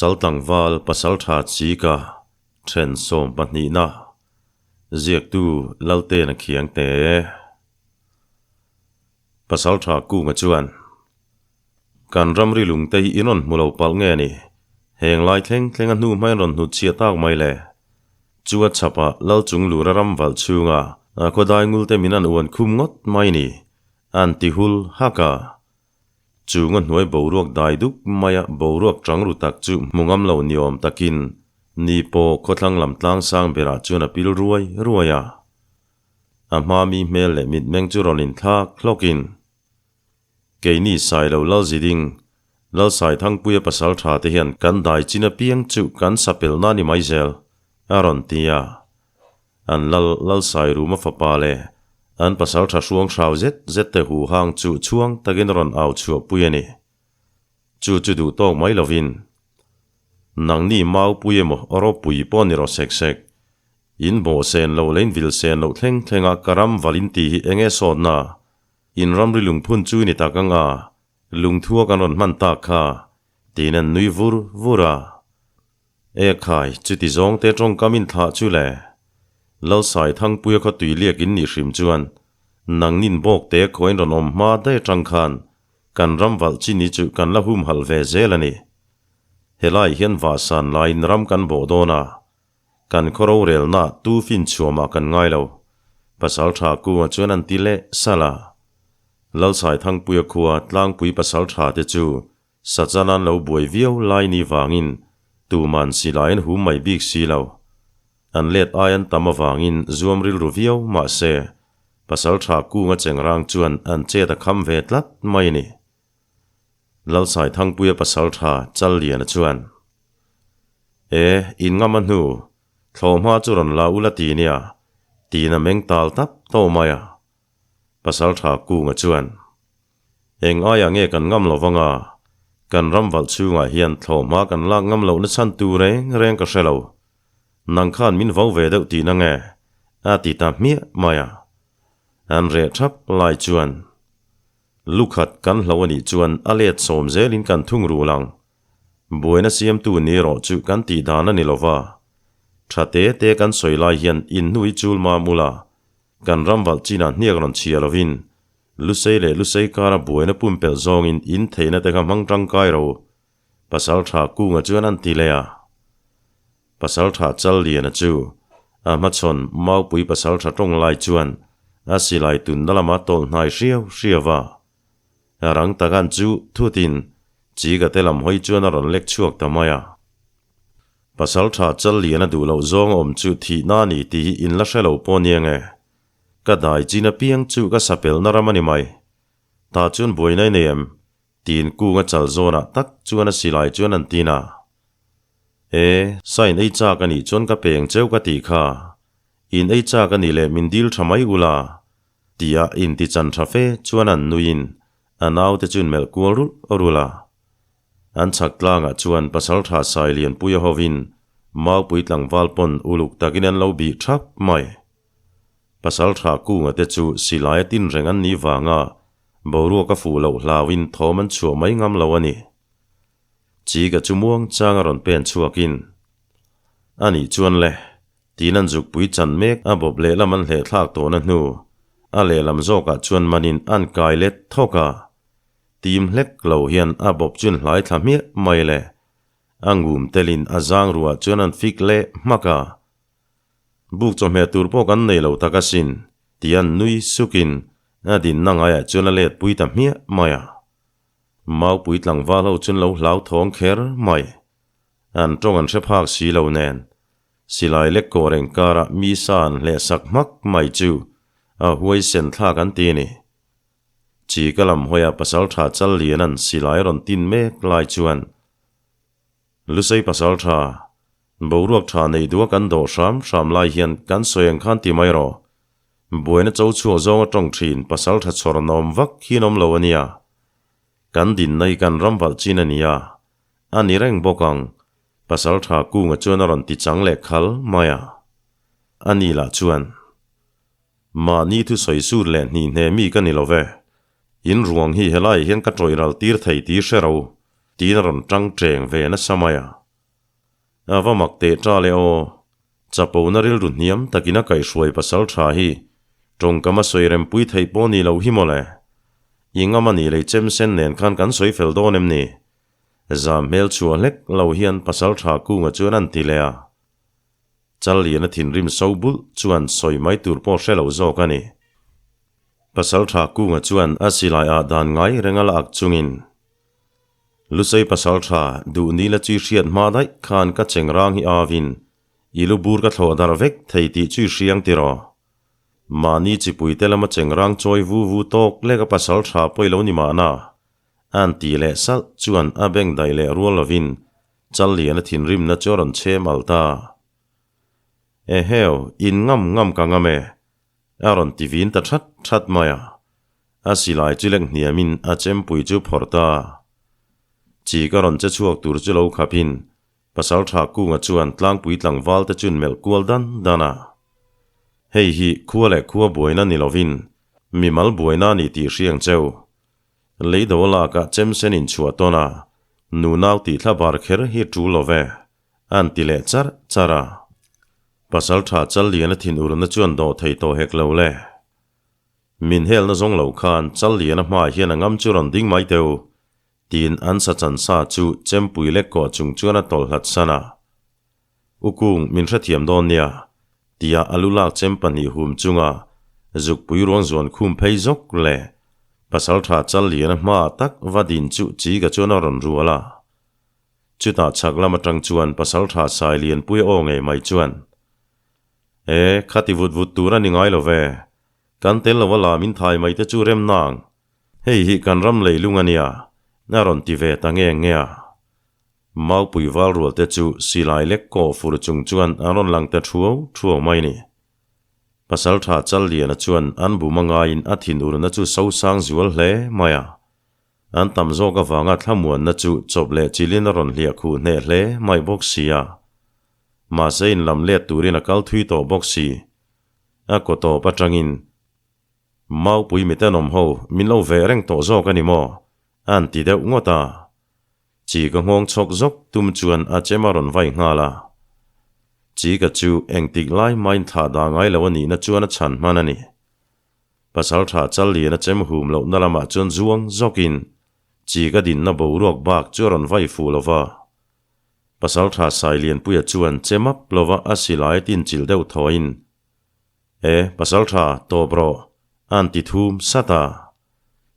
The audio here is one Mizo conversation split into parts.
Saltlangval Pasaltha Chika then sawmpahnihna ziaktu Laltena Khiangte. Pasaltha Kunga chuan, Kan ramri lungte hi in rawn hmu lo palh nge ni? Heng lai thleng thleng a hnu hma in rawn hnut chhiah tak mai le. Chu a chhapah Lal chung lura ram valh chhunga a khawdai ngulte min an uan khum ngawt mai ni, an ti hul hak a. Chung a hnuai boruak dai dup maia boruak tang ru tak chu hmu ngam lo ni awm takin ni pawh khawthlang lam tlang sang berah chuan a pil ruai ruai a. A hma mi hmel leh mitmeng chu rawn inthlak hlawkin, Keini Sailo Lalziding, Lalsaithangpuia pasal tha te hian kan dai chin apiang chu kan sa pelna ni mai zel, a rawn ti a. An lal Lalsairuma fapa leh an pasal tha hruang hrau zet zet te huhang chu chhuang takin a rawn au chhuahpui a ni. Chu chu duh tawk mai lovin, Nangni maupui emaw ropui pawh ni rawh sek sek, In bawh sen lo leh in vil sen loh thleng thleng a ka ram val in tih hi eng nge sawtna? In ramri lungphun chu i ni tak ang a, lungthua kan rawn hman tak kha, tiin an nui vur vur a. E khai, chuti zawng te tawngkam in thlah chu le. Lalsai Thangpuia khaw tui liak in nih hrim chuan nangnin bawk te khaw in rawn awm hma daih atang khan kan ram valh chi ni chu kan la humhalh ve zel a ni. Helai hian vahsan laiin ram kan bawh dawn a, Kan khaw rorelna tu fin chhuamah kan ngai lo. Pasal tha kunga chuan an ti leh salh a. Lalsaithangpuia khua tlangpui pasal tha te chu Sachan an lo buai viau lai ni vangin tuman silai an hum mai bik si lo. An let ai an tam avangin zuam rilru viau mahse pasal tha kunga chengrang chuan an chet a kham ve tlat mai a ni. Lalsaithangpuia pasal tha Challiana chuan, E, in ngam a hnu, thlawhhma chu rawn la ula ti nia, tiin a meng tal tap tawh mai a. Pasal tha Kunga chuan, Eng aiah nge kan ngam lo vang a, kan ram valh chhungah hian thlawhhma kan lak ngam lohna chhan tu reng reng ka hre lo. Nang khan min vo ve deuh tihna nge? a ti ta hmiah mai a. An reh thap lai chuan, Lukhat kan hlo a nih chuan a let sawm zelin kan thung rul ang. Buaina siamtu ni erawh chu kan tih dan a ni lo va. Tha te te kan sawi lai hian inhnu i chul mam ula, kan ram valh chinah hniak rawn chhia lovin, Lusei leh Lusei kara buaina pumpelh zawngin in theihna te kha hmang tangkai ro. Pasal tha kunga chuan an ti leh a. Pasal tha Challiana chu a hmachhawn Maupui pasal tha tawng lai chuan a silai tunna lama tawlh hnai hriau hriau a. Rang takan chu thutin Chika te lam hawi chuan a rawn lek chhuak ta mai a. Pasal tha Challiana duh loh zawng a awm chu thihna a ni tih hi in la hre lo pawh nia nge. Ka dai chin apiang chu ka sapelna ram a ni mai. Tah chuan buaina i nei em? Tiin kunga chal zawnah tak chuan a silai chuan an tin a. E, sain ei chak a nih chuan ka peng cheu ka tih kha. In ei chak a nih leh min dil tha mai ula, tia inti chan tha fe chuan an nuiin a naute chu in melh kual rulh rulh a. An chhak tlangah chuan pasaltha sai lianpuia hovin maupui tlangval pawn uluk takin an lo bih thap mai. Pasaltha kunga te chu silai a tin reng an nih vanga boruak a fuh loh hlauin thawm an chhuah mai ngam lo a ni. Chika chu muang chang a rawn pen chhuakin, A nih chuan le, tiin an zukpui chan mek a bawp lehlam an hleh thlak tawhna hnu a lehlam zawkah chuan manin an kai let thawk a. Tim hlek lo hian a bawp chu an hlai thla hmiah mai le. A ngum telin a zang ruah chuan an fik leh hmak a. Buk chawhmeh tur pawh kan nei lo tak asin, ti an nui sukin a dinna ngaiah chuan a let pui ta hmiah mai a. Maupui tlangval ho chuan lo hlau thawng kher mai. An tawng an hre phak si lo nen, silai lek kawh reng karah mi sa an hleh sak hmak mai chu a huai sen thlak an ti a ni. Chi ka lam hawiah pasaltha Challiana'n silai a rawn tin mek lai chuan Lusei pasal tha, boruak tha nei duh a kan dawh hram hram lai hian kan sawi ang khan ti mai rawh. Buaina cho chhuak zawng a tawng thin pasal tha chhawr nawm vak hi an awm lo a nia. Kan dinna hi kan ram valh chin a nia. A ni reng bawk ang, pasal tha kunga chuan a rawn ti chang leh khal mai a. A ni lah chuan, Mahni thusawi sut leh hnih hne mi ka ni lo ve. In ruang hi helaiah hian ka tawih ral tir thei tih hre ro, tiin a rawn tang teng ve nasa mai a. A va mak teh ta le aw. Chapona rilru hniam takin a kaihhruai pasal tha hi tawngkam a sawi rempui theih pawh ni lo hi mawle. I ngam a nih lei chem sen nen khan kan sawi fel dawn em ni? Zam hmel chhuah hlek lo hian pasal tha kunga chuan an ti leh a. Challiana thinrim so bulh chuan sawi mai tur pawh hre lo zawk a ni. Pasal tha kunga chuan a silai ah dan ngai reng a la ak chungin Lusei pasal tha duh nila chui hriat hma daih khan ka cheng rang hi avin i lu bur ka thlawh darh vek thei tih chui hriang tiraw. Mahni chipui te lama cheng rang chawi vu vu tawk lek a pasal tha pawi lo ni mahna an ti leh salh chuan a beng daih leh rual lovin Challiana thinrimna chu a rawn chhem al ta. Eheu, in ngam ngam ka ngam e, A rawn ti vin ta that that mai a, a silai chu lek hniamin a chempui chu phawrh ta. Chi ka rawn che chhuak tur chu lo khapin Pasaltha Kunga chuan tlangpui tlangval te chun melh kual dan dan a. Hei hi khua leh khua buaina ni lovin mimal buaina a ni tih hriang cheu. Leido lakah chemsen inchhuah tawn a, nunau tih thla bar kher hi tul lo ve. An ti leh charh charh a. Pasaltha Challiana thinurna chuan dawh thei tawh hek lo le. Min helna zawng lo khan Challiana hmaah hian a ngam chu rawn ding mai teu, tiin an sa chan sa chu chempui lek kawh chung chuan a tawlh hlat san a. U Kung, min hrethiam dawn nia, tia a lu lak chem pahnih hum chunga zukpui ruang zuan khum phei zawk le Pasaltha Challiana hmaah tak va din chu chi ka chuan a rawn rual a. Chutah chhak lam atang chuan Pasaltha Sai Lianpuia aw ngei mai chuan, E, khati vut vut tur a ni ngai lo ve. Kan tel lova lam in thai mai te chu rem nang. Hei hi kan ram leilung a nia, a rawn ti ve ta nge nge a. Maupui val rual te chu silai lek kawh fur chung chuan an rawn lang ta thuau thuau mai ni. Pasaltha Challiana chuan an bum a ngaiin a thinurna chu sosang zual hle mai a. An tam zawk avanga thlamuanna chu chawp leh chilin a rawn hliah khuh hneh hle mai bawk si a. Mahse in lam let turin a kal thui tawh bawk si. A kaw tawp atangin, Maupui mitenawm ho min lo veh reng tawh zawk a ni maw? A'n ti deuh ngawt a. Chi ka nghawng chhawk zawk tum chuan a chem a rawn vai nghal a. Chi ka chu engtik lai main thlah dah ngai lo a nihna chuan a chhan hman a ni. Pasaltha Challiana chem hum lohna lamah chuan zuang zawkin chi ka dinna boruak bak chu a rawn vai fuh lo va. Pasaltha Sailianpuia chuan chem up lova a silai tinchilh deuh thawiin, E, Pasaltha, tawp rawh, a'n ti thum sat a.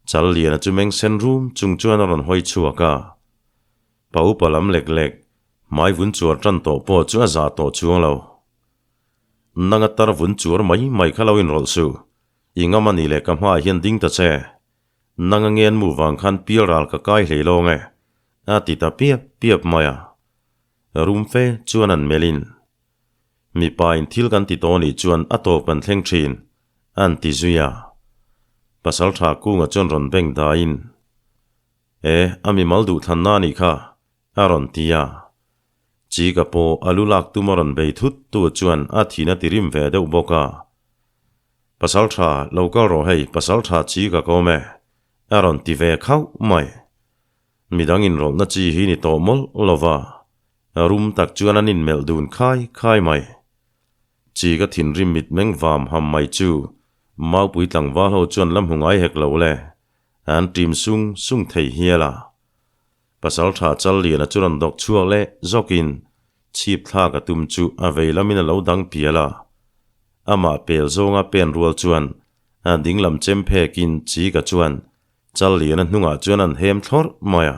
Challiana chu meng sen rum chung chuan a rawn hawi chhuak a. Pa upa lam lek lek, hmai vun chuar tan tawh pawh chu a zah tawh chuang lo. Nanga tar vun chuar mai mai kha lo inrawlh suh. I ngam a nih leh ka hmaah hian ding ta che. Nanga ngen mu vang khan pial ral ka kai hlei lawng e, a ti ta piap piap mai a. Rum fe chuan an melhin. Mipa in thil kan ti tawh nih chuan a tawp kan thleng thin, an ti zui a. Pasaltha kunga chuan rawn beng daiin, E, a mimal duhthlanna a nih kha, a rawn ti a. Chika pawh a lu lak tum a rawn bei thut tu chuan a thin a ti rim ve deuh bawk a. Pasal tha, lo kal rawh hei, pasal tha Chika ka awm e, a rawn ti ve khauh mai. Midang inrawlhna chi hi ni tawh mawlh lo va, rum tak chuan an inmelh dun khai khai mai. Chika thinrim mitmeng vam ham mai chu Maupui tlangval ho chuan la hmu ngai hek lo le, an ṭim sung sung thei hial a. Pasalṭha Challiana chu rawn dawk chhuak leh zawkin chhip thlak a tum chu a vei lamin a lo dang pial a. Amah pel zawnga pen rual chuan a dinglam chem phekin Chika chuan Challiana hnungah chuan an hem thlawrh mai a,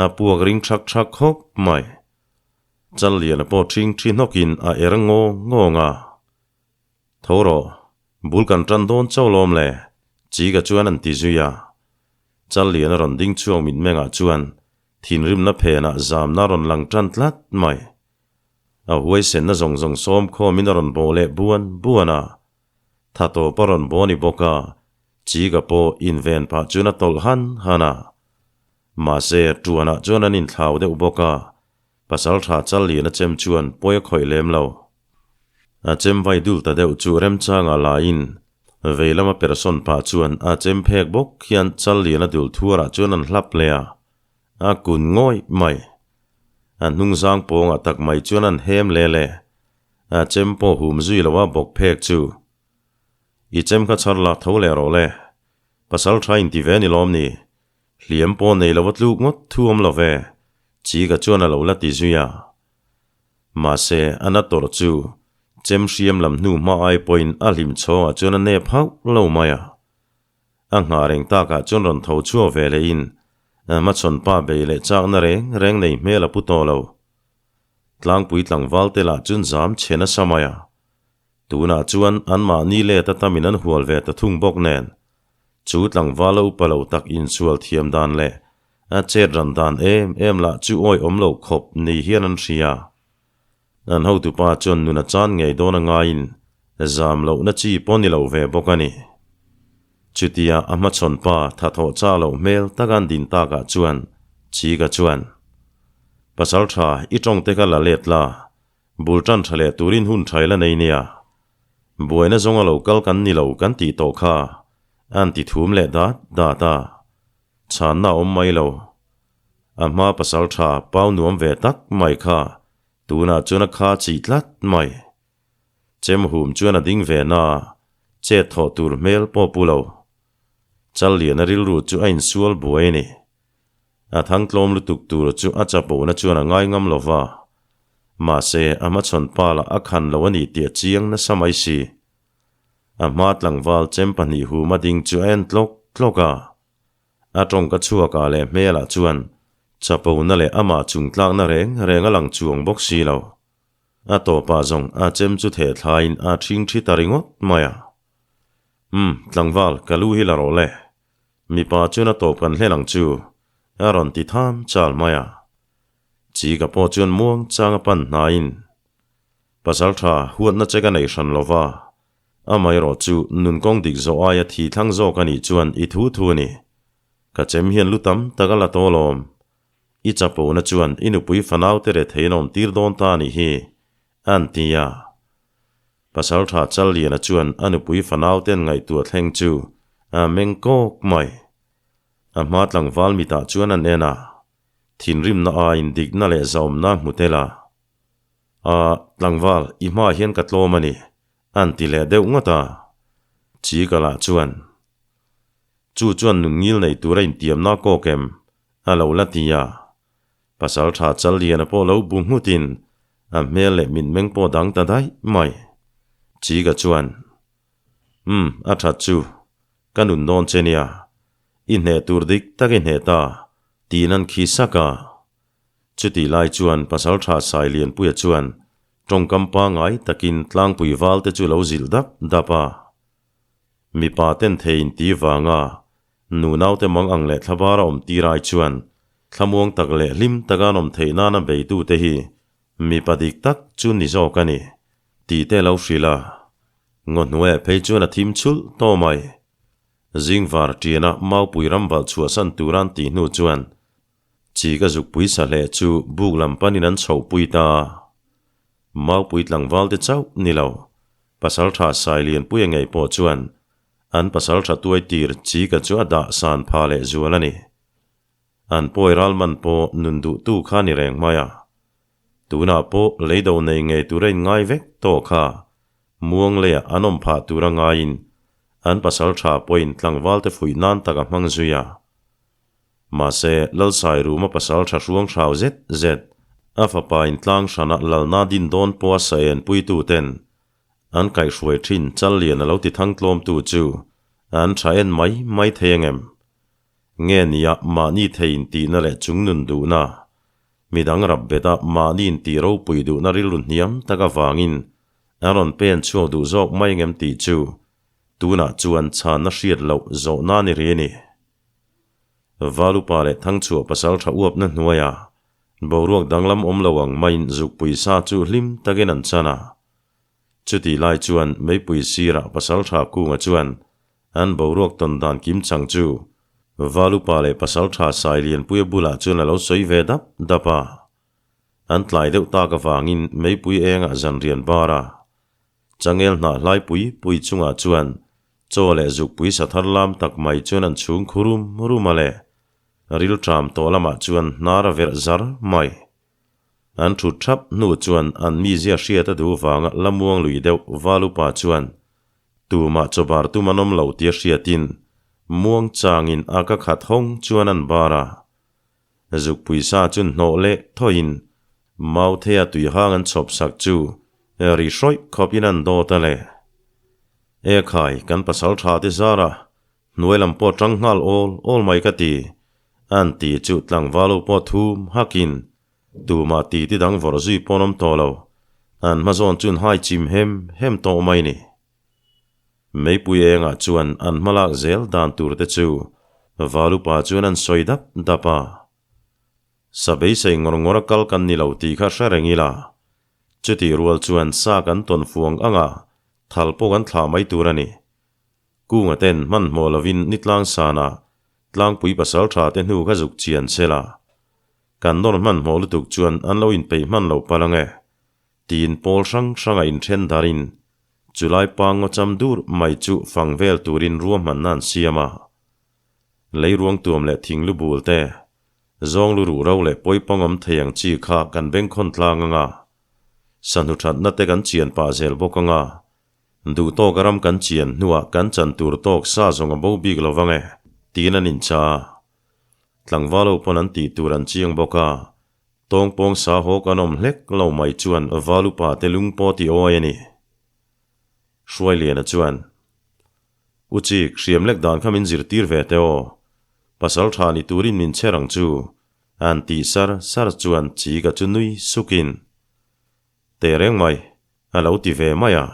a puak ring thak thak khawp mai. Challiana pawh ṭhing ṭhi hnawkin a er ngawng ngawng a. Tho rawh, bul kan ṭan dawn chauh lawm le, Chika chuan an ti zui a. Challian a rawn ding chhuak mitmengah chuan thinrimna phenah zamna a rawn lang ṭan tlat mai. A huaisenna zawng zawng sawm khawmin a rawn bawh leh buan buan a. Tha tawp a rawn bawh a ni bawk a, Chika pawh inven phah chuan a tawlh han han a. Mahse, ṭuanah chuan an inthlau deuh bawk a, Pasalṭha Challiana chem chuan pawi a khawih lem lo. A chem vai dul ta deuh chu remchangah laiin vei lama persawn pah chuan a chem phek bawk hian Challiana dul thuarah chuan an hlap leh a, a kun ngawih mai. A hnungzang pawngah tak mai chuan an hem le le. A chem pawh hum zui lo a bawk phek chu. I chem kha chhar la tho leh rawh le. Pasal tha inti ve ni lawm ni. Hliam pawh nei lo a tluk ngawt thu awm lo ve. Chika chuan a lo la ti zui a. Mahse, a na tawrh chu chem hriam lam hnu hma ai pawhin a hlim chhawngah chuan a nep hauh lo mai a. A nghah reng takah chuan rawn tho chhuak ve lehin hmachhawn pa bei leh chakna reng reng nei hmel a pu tawh lo. Tlangpui tlangval te lah chuan zam chhe nasa mai a. Tunah chuan anmahni let a tamin an hual ve ta thung bawk nen, chu tlangval a upa lo tak insual thiam dan leh a chet ran dan em em lah chu awi awm lo khawp ni hian an hria. An hotupa chuan nun a chan ngei dawn a ngaiin zam lohna chi pawh ni lo ve bawk a ni. Chutia a hmachhawn pa thathawh chak loh hmel taka an din takah chuan Chika chuan, Pasal tha, i tawng te kha la let la, bul tan tha leh turin hun tha ila nei nia. Buaina zawnga lo kal kan ni lo kan tih tawh kha, an ti thum leh dat dat a. Chhanna a awm mai lo. A hma pasal tha pau nuam ve tak mai kha tunah chuan a kha chih tlat mai. Chem hum chuan a ding ve na, chet thawh tur hmel pawh pu lo. Challiana rilru chu a insual buai a ni. A thangtlawm lutuk tur chu a chapona chuan a ngai ngam lo va. Mahse, a hmachhawn pa lah a khan lo a ni tih a chiang nasa mai si. A hma tlangval chem pahnih hum a ding chu a en tlawk tlawk a. A tawngka chhuakah leh hmelah chuan chapona leh amah chungtlakna reng reng a lang chuang bawk si lo. A tawpah zawng a chem chu theh thlaiin a ṭhing ṭhi ta ringawt mai a. Umm, tlangval, ka lu hi la rawh le. Mipa chuan a tawp kan hlen ang chu, a rawn ti tham chal mai a. Chika pawh chuan muang chang a pan hnaiin, Pasal tha, huatna che ka nei hran lo va, Amaherawh chu nun kawng dik zawh aia thi thlang zawk a nih chuan i thu thu a ni. Ka chem hian lu tam tak a la tawh alawm. I chapona chuan i nupui fanaute rethei an awm tir dawn ta a nih hi, a an ti a. Pasaltha Challiana chuan a nupui fanaute an ngaihtuah thleng chu a meng kawk mai. A hma tlangval mitah chuan an en a, thinrimna aiin dikna leh zaawmna a hmu tel a. A, tlangval, i hmaah hian ka tlawm a ni, An ti leh deuh ngawt a, Chikala chuan, Chu chuan nun ngil nei tura intiamna kawk em? a lo la ti a. Pasal tha Challiana pawh lo bu nghutin a hmel leh mitmeng pawh dang ta daih mai. Chika chuan, Umm, a that chu, ka nun dawn che nia, i hneh tur dik tak i hneh ta, tiin an khi sak a. Chutih lai chuan Pasaltha Sailianpuia chuan tawngkam pangngai takin tlangpui valte chu lo zilh dap dap a. Mipa ten thei inti vanga nu naute mang ang leh thlabar a awm tir ai chuan thlamuang tak leh hlim taka an awm theih nana beitute hi mipa dik tak chu ni zawk a ni tih te lo hrilh a. Ngawhnuaiah phei chuan a thim chhulh tawh mai. Zingvar ṭiana maupui ram valh chhuahsan tura an tih hnu chuan Chi ka zukpui sa hle chu buk lam panin an chhohpui ta a. Maupui tlangval te chauh ni lo, Pasaltha Sailianpuia ngei pawh chuan an pasaltha tuai tir chi ka chu a dah san pha leh zual a ni. An pawi ral man pawh nun duhtu kha ni reng mai a. Tunah pawh leido nei ngei tura inngai vek tawh kha muang leiah an awm phah tura ngaiin an pasaltha pawhin tlangval te fuih nan tak a hmang zui a. Mahse, Lalsai Ruma pasal tha hruang hrau zet zet, a fapa in tlang hrana lalna din dawn pawha sa enpuitu ten an kaihhruai thin Challian a lo ti thangtlawmtu chu an tha en mai mai thei angem? Nge nia mahni thei intihna leh chungnun duhna, midang rap beta mahni intih ropui duhna rilru hniam tak avangin an rawn pen chhuak duh zawk mai angem tih chu tunah chuan chhanna hriat loh zawhna ni ri a ni. Valupa leh Thangchhuah pasal tha uapna hnuaia boruak danglam awm lo ang maiin zukpui sa chu hlim takin an chan a. Chutih lai chuan meipui sirah pasal tha kunga chuan an boruak tawn dan kim chang chu Valupa leh pasal tha Sailianpuia bulah chuan a lo sawi ve dap dap a. An tlai deuh tak avangin meipui engah zanrian bar a changel hnah hlai pui pui chungah chuan Chaw leh zukpui sa thar lam tak mai chuan an chhung khu rum rum a le. Ril ṭam tawh lamah chuan hnar a verh zar mai. An thut thap hnu chuan an mizia hriat a duh vanga la muang lui deuh Valupa chuan tumah chawbar tum an awm lo tia hriatin muang changin a ka khat hawng chuan an bar a. Zukpui sa chu hnawh leh thawiin Mautheia tuihang an chhawp sak chu ri hrawih khawpin an dawt a le. Ekhai, kan pasal tha te zara Hnuai lam pawh tang nghal awl awl mai ka ti, an ti chu tlangval ho pawh thum hakin tumah ti ti dang vawrh zui pawn awm tawh lo, an hma zawn chuan hai chim hem hem tawh mai ni. Meipui engah chuan an hma lak zel dan tur te chu Valupa chuan an sawi dap dap a. Sa beisei ngawr ngawr a kal kan ni lo tih kha hre reng ila, chutih rual chuan sa kan tawn fuang anga thal pawh kan thlah mai tur a ni. Kunga ten hmanhmawh lovin ni tlang sanah tlangpui pasal tha te hnu kha zuk chian che la. Kan nawr hmanhmawh lutuk chuan an lo inpeih hman loh palh ange. Tiin pawl hrang hranga inthen darin chulai pa ngaw cham dur mai chu fang vel turin ruahmanna an siam a. Leiruang tuam leh thing lu bul te, zawng lu ruh ro leh pawipang awm thei ang chi kha kan bengkhawn tlang anga. Sahnu thatna te kan chian pah zel bawk anga. Duh tawk a ram kan chian hnuah kan chan tur tawk sa zawng a bo bik lo vang e, tiin an incha a. Tlangval ho pawn an tih tur an chiang bawk a, tawngpawng sa haw kan awm hlek lo mai chuan val upa te lung pawh ti awi a ni. Hruailiana chuan, U Chik, hriam lek dan kha min zirtir ve teh aw, pasal tha ni turin min chher ang chu, an tih sar sar chuan Chika chu nui sukin, Teh reng mai, a lo ti ve mai a.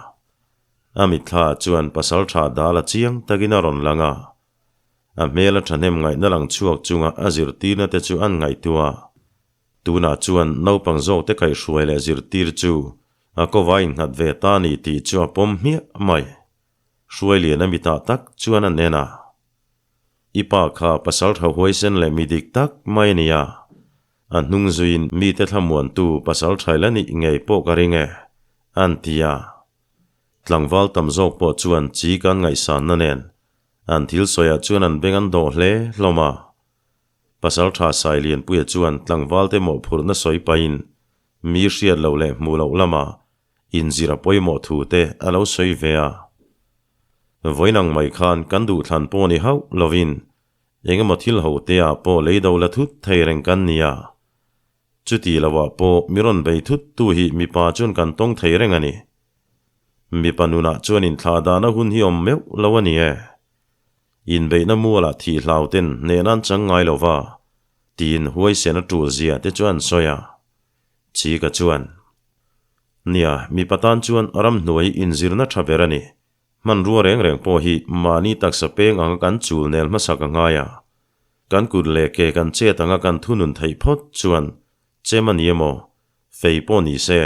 A mitthla chuan pasal tha dal a chiang takin a rawn lang a. A hmel a thahnem ngaihna lang chhuak chunga a zirtirna te chu an ngaihtuah a. Tunah chuan naupang zawk te kaihhruai leh zirtir chu a kova innghat ve ta a ni tih chu a pawm hmiah mai. Hruailian a mitah tak chuan an en a. I pa kha pasal tha huaisen leh mi dik tak mai a ni a. A hnung zuiin mite thlamuantu pasal thail a nih ngei pawh ka ring e, an ti a. Tlangval tam zawk pawh chuan chi kan ngaihsanna nen an thil sawiah chuan an beng an dawh hle hlawm a. Pasal tha Sailianpuia chuan tlangvalte mawhphurhna sawi pahin mi hriat loh leh hmuh loh lama inzir a pawimawh thu te a lo sawi ve a. Vawiin ang mai khan kan duhthlan pawh ni hauh lovin Engemaw thil ho te ah pawh lei do la thut thei reng kan ni a. Chuti lo ah pawh mi rawn bei thut tu hi mipa chuan kan tawng thei reng a ni. Mipa nunah chuan inthlah dahna hun hi awm meuh lo a ni e. Inbeihna mualah thih hlau ten hnehna an chang ngai lo va, tiin huaisen a tul zia te chu an sawi a. Chika chuan, Nia, mipa tan chuan ramhnuai inzirna tha ber a ni. Hmanrua reng reng pawh hi mahni taksa peng anga kan chul nel hmasak a ngai a. Kan kut leh ke kan chet anga kan thunun theih phawt chuan chem a ni emaw, fei pawh ni se,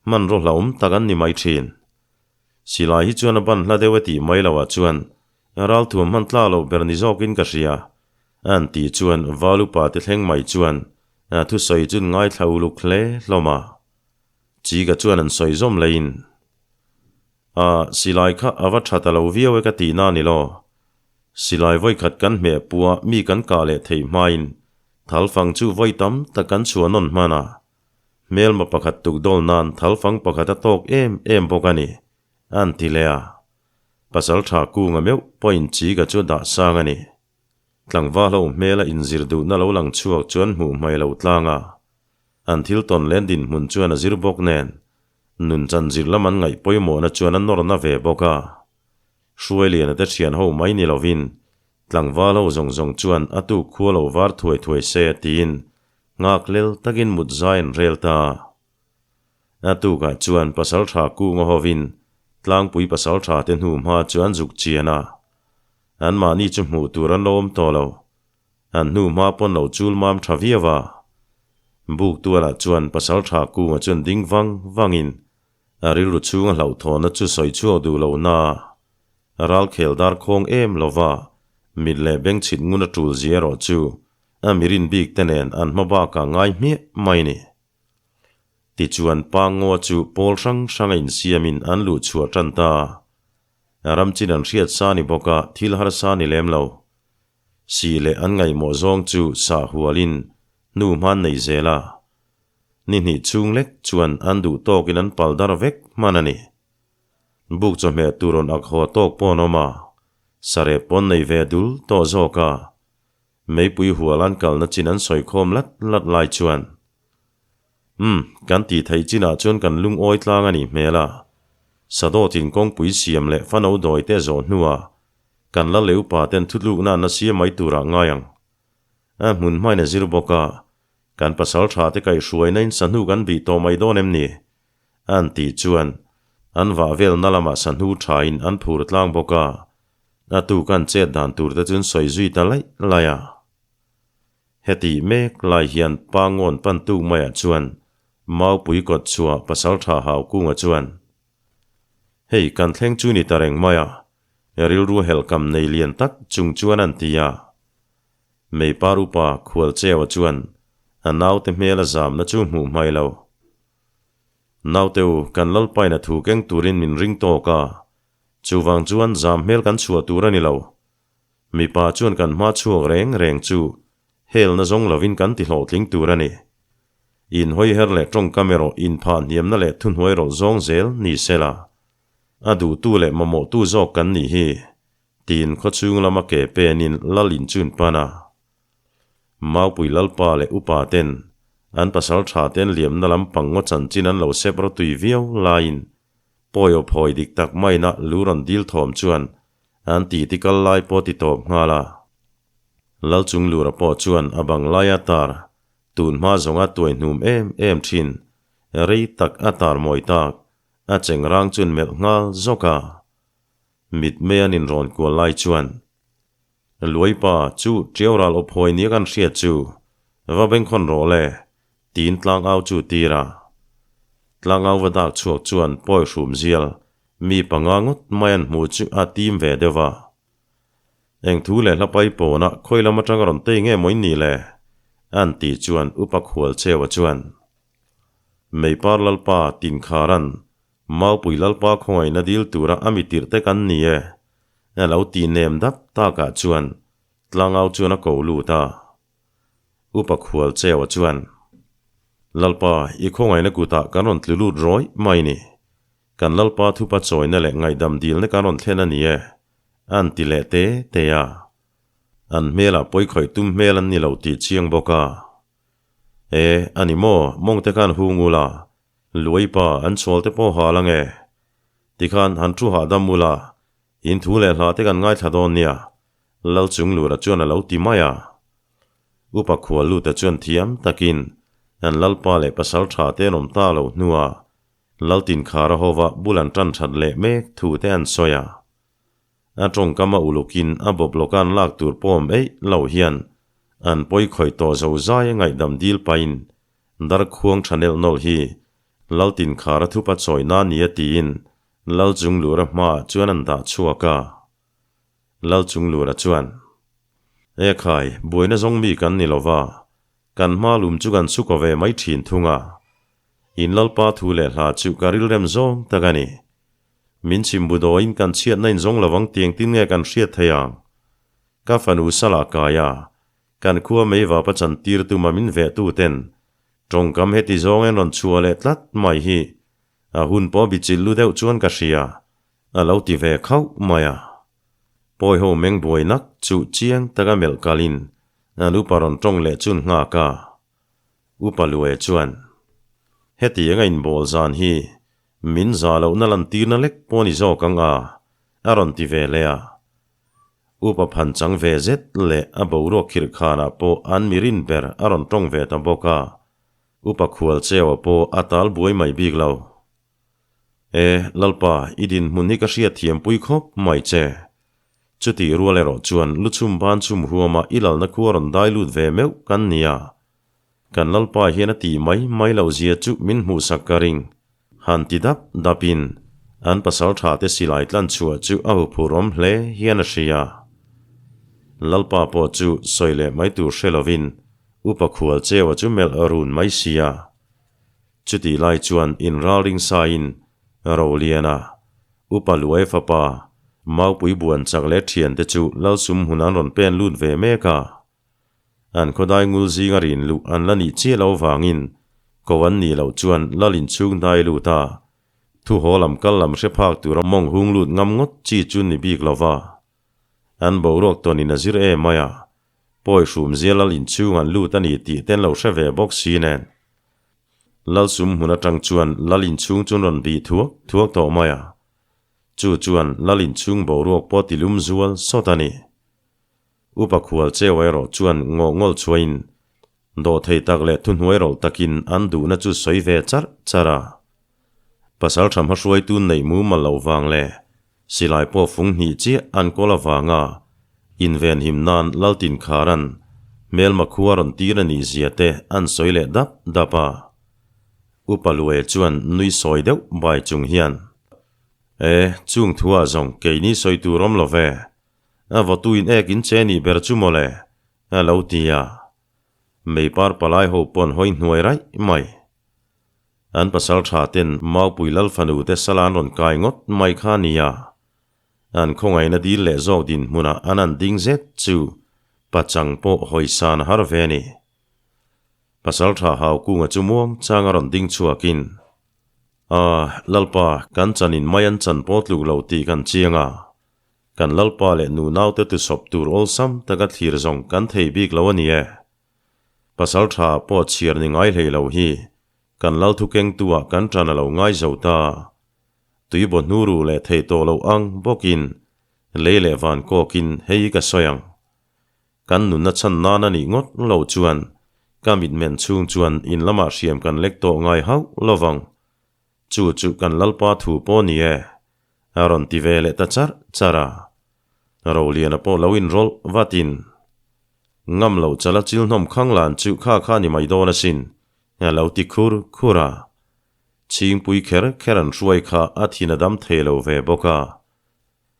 hmanraw hlauhawm tak an ni mai thin. Silai hi chuan a ban hla deuh e tih mai loah chuan ralthuam hman tlak loh ber ni zawkin ka hria, an tih chuan val upa te thleng mai chuan thusawi chu ngaithla uluk hle hlawm a. Chika chuan an sawi zawm leiin. A, silai kha a va tha ta lo viau e ka tih na ni lo. Silai vawi khat kan hmeh pua mi kan kah leh theih hmain thalfang chu vawi tam tak kan chhuah nawn hman a. Hmelma pakhat tuk dawl nan thalfang pakhat a tawk em em bawk a ni, an ti leh a. Pasal tha kunga meuh pawhin chika chu a dah sang a ni. Tlangval ho hmela inzir duhna lo lang chhuak chuan hmuh hmai lo tlang a. An thil tawn leh dinhmun chuan a zir bawk nen, nun chanzir lam an ngaih pawimawhna chuan a nawrna ve bawk a. Hruailiana te thian ho mai ni lovin, tlangval ho zawng zawng chuan a tuk khua lo var thuai thuai se tiin nghak lel takin mut zai an rel ta a. A tukah chuan pasal tha kunga hovin tlangpui pasal tha te hnu hma chu an zuk chian a. Anmahni chu hmuh tur an lo awm tawh lo. An hnu hma pawn lo chul mam tha viau a. Buk tualah chuan pasal tha kunga chuan ding vang vangin a rilru chhunga hlauhthawhna chu sawi chhuak duh lo na a ralkhel dar khawng em lova mit leh beng chhit ngun a tul zia erawh chu a mirin bik te nen an hma bakah ngai hmiah mai ni. Tichuan pa ngaw chu pawl hrang hranga insiamin an luh chhuah tan ta. Ram chin an hriat sa ni bawk a thil harsa ni lem lo. Sih leh an ngaihmawh zawng chu sah hualin hnu hman nei zel a. Ni hnih chhung lek chuan an duh tawkin an pal dar vek hman a ni. Buk chawhmeh tur rawn ak haw tawk pawh an awm a, sarep pawn nei ve dul tawh zawk a. Meipui hual an kalna chin an sawi khawm lat lat lai chuan, Umm, kan tih theih chinah chuan kan lungawi tlang a nih hmel a. Sadawtin kawngpui siam leh fano dawi te zawh hnuah kan la leh upa ten thutlukna an la siam mai turah ngai ang. A hmun hmain a zir bawk a, kan pasal tha te kaihhruaina in sahnu kan bih tawh mai dawn em ni? An tih chuan an vah velna lamah sahnu thain an phur tlang bawk a, a tuk an chet dan tur te chu an sawi zui ta laih laih a. Heti mek lai hian pa ngawn pan tuk maiah chuan Maupui kawt chhuah pasal tha hau kunga chuan, Hei kan thleng chu ni ta reng mai a, rilru helhkam nei lian tak chung chuan an ti a. Meipar upa Khualcheua chuan a naute hmel a zamna chu hmuh hmai lo. Naute u, kan Lalpaina thu keng turin min ring tawk a, chuvang chuan zam hmel kan chhuah tur a ni lo. Mipa chuan kan hma chhuak reng reng chu helna zawng lovin kan ti hlawhtling tur a ni. Inhawi her leh tawngkam erawh inphah hniamna leh thuhnuai rawlh zawng zel ni sela, a duhtu leh mamawhtu zawk kan nih hi, tiin khawchhung lama ke penin lal inchun pan a. Maupui Lalpa leh upa ten an pasal tha ten liamna lam pang ngaw chanchin an lo sep rawtui viau laiin pawi aw phawi dik tak maina lu rawn dil thawm chuan an titi kal lai pawh ti tawp nghal a. Lalchunglura pawh chuan a bang laia tar tun hma zawnga tuai hnum em em thin rei tak a tar mawi tak a chengrang chuan melh nghal zawk a. Mitmei an inrawn kual lai chuan Luaipa chu ṭiau ral awp hawi nia kan hriat chu va bengkhawn rawh le tiin tlangau chu tir a. Tlangau va dak chhuak chuan pawi hrum zial mi panga ngawt mai an hmuh chu a tim ve deuh va. Eng thu leh hla pai pawnah khawi lam atanga rawn tei nge maw in nih le? an tih chuan Upa Khualcheua chuan Meipar Lalpa Tinkharan Maupui Lalpa khawngaihna dil tura a mi tirh te kan ni e, a lo tih nem dap takah chuan tlangau chuan a ko lut a. Upa khual Cheua chuan, Lalpa, i khawngaihna kutah kan rawn tlu lut rawih mai ni. Kan Lalpa thupa chawina leh ngaihdam dilna kan rawn thlen a ni e, an ti leh te te a. An hmelah pawi khawih tum hmel an ni lo tih chiang bawk a. E, a ni maw, mawngte khan hung ula, Luai pa, an chhual te pawh hal ange. Tikhan han thu hahdam ula, in thu leh hla te kan ngaithla dawn nia, Lalchunglura chuan a lo ti mai a. Upa Khualluta chuan thiam takin an Lalpa leh pasal tha te an awm ta lo hnuah Laltinkhara hova bul an tan that leh mek thu te an sawi a. A tawngkam a ulukin a bawp lawka an lak tur pawm eih lo hian an pawi khawih tawh zo zai a ngaihdam dil pahin Darkhuang tha nelh nawlh hi Laltinkhara thupa chawi na nia tiin Lalchunglura hmaah chuan an dah chhuak a. Lalchunglura chuan, E khai, buaina zawng mi kan ni lova, kan hma lum chu kan chhukaw ve mai thin thung a. In Lalpa thu leh hla chu ka rilrem zawng tak a ni. Min chhimbu dawiin kan chhiatna in zawng lovang tiang tin nge kan hriat thei ang? Ka fanu Salah kaia Kan khua mei vapa chantir tuma min veh tu ten tawngkam heti zawng en rawn chhuah leh tlat mai hi a hun pawh bichilh lu deuh chuan ka hria, a lo ti ve khauh mai a. Pawi ho meng buai nak chu chiang taka melh kalin an upa rawn tawng leh chun nghak a. Upa Lue chuan, Heti eng a inbawl zan hi min za lohna lantirna lek pawh ni zawk ang a, a rawn ti ve leh a. Upa phan chang ve zet leh a boruak khirh khanah pawh an mi rin ber a rawn tawng ve ta bawk a, Upa khual cheua pawh a tal buai mai bik lo. E, Lalpa, i dinhmun hi ka hriat thiampui khawp mai che. Chutih rual erawh chuan lu chhum ban chhum huama i lalna khua rawn dai lut ve meuh kan ni a. Kan Lalpa hian a tih mai mai loh zia chu min hmuhsak ka ring. Han ti dap dapin an pasal tha te silai tlan chhuah chu a huphurh awm hle hian a hria. Lalpa pawh chu sawi leh mai tur hre lovin upa khual cheua chu melh run mai sia. Chutih lai chuan inralring sain Roliana, upa Luai fapa, Maupui buan chak leh thiante chu Lalsum hmun an rawn pen lut ve mek a. An khawdai ngul zinga rin luh an la nih chiah lo vangin Ko an nih loh chuan lal inchhung hnai lut a, thu haw lam kal lam hre phak tura mawng hung lut ngam ngawt chi chu ni bik lo va. An boruak tawnin a zir em mai a, pawi hrum zia lal inchhung an lut a ni tih te an lo hre ve bawk si nen. Lal sum hmun atang chuan lal inchhung chu an rawn bih thuak thuak tawh mai a, chu chuan lal inchhung boruak pawh ti lum zual sawt a ni. Upa khual cheu erawh chuan ngawh ngawlh chhuahin Dawhthei tak leh thuhnuai rawlh takin an duhna chu sawi ve charh charh a. Pasal tha hmahruaitu neih mumal loh vang leh silai pawh fung hnih chiah an kawl avanga invenhim nan Laltin Kharan hmelma khua rawn tir a nih zia te an sawi leh dap dap a. Upa Lue chuan nui sawi deuh bai chung hian, E, chung thuah zawng keini sawi tur awm lo ve. A vawtuin ek in che nih ber chu mawle, a lo ti a. Mei par palai ho pawn hawi hnuai raih mai. An pasal tha ten Maupui Lal fanu te sala an rawn kai ngawt mai kha a nia. An khawngaihna dil leh zawk dinhmunah an an ding zet chu pachang pawh hawi san har ve a ni. Pasal tha Haukunga chu muang chang a rawn ding chhuakin, A, Lalpa, kan chanin mai an chan pawh tluk lo tih kan chiang a. Kan Lalpa leh nu naute tusawp tur awlsam taka thlir zawng kan thei bik lo a ni e. Pasal tha pawh chhiar ni ngai hlei lo hi kan Lal thukengtu-ah kan ṭan a lo ngai zo ta. Tuibaw hnu ruh leh thei tawh loh ang bawkin lei leh van kawkin hei ka sawi ang. Kan nunna chhan nan a nih ngawt lo chuan ka mitmen chhung chuan in lamah hriam kan lek tawh ngai hauh lovang. Chu chu kan Lalpa thu pawh ni e. A rawn ti ve leh ta charh charh a. Roliana pawh lo inrawlh vatin, Ngam lo chala chil hnawm khang lan chu kha kha ni mai dawn asin, a lo ti khur khur a. Chhingpui kher kher an hruai kha a thin a dam thei lo ve bawk a.